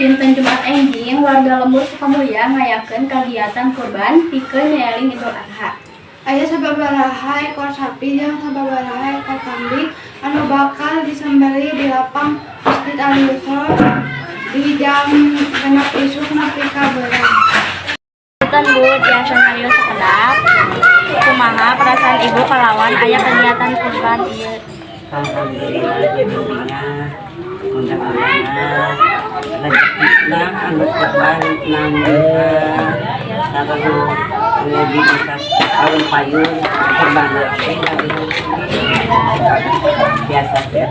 Dinten Jumat enjing, warga lembur Sukamulya ngayakeun kagiatan kurban pikeun nyeling Idul Adha. Aya sababaraha ekor sapi jeung sababaraha ekor kambing anu bakal disembelih di lapang Masjid Al Yusro di jam 6 isuk nepi ka beurang. Punten, Bu, tiasa nyarios sakedap? Kumaha perasaan Ibu kalawan aya kegiatan kurban ieu? Alhamdulillah, jadinya mudah-mudahan rezeki anu kurban nambah sareng lebih bisa tahun payun kurban teh biasa teh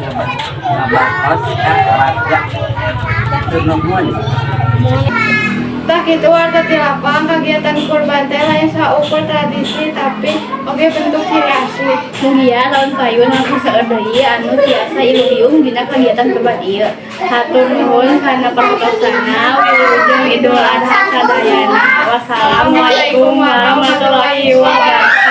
ngabantos ka warga. Nuhun. Tah kitu, warta ti lapang, kagiatan kurban teh lain saukur tradisi, tapi oge bentuk ciri asli. Mugia tahun payun langkung seueur deui anu tiasa ilubiung dina kagiatan kurban ieu. Hatur nuhun kana perhatosana. Wilujeng Idul Adha sadayana. Wassalamualaikum warahmatullahi wabarakatuh.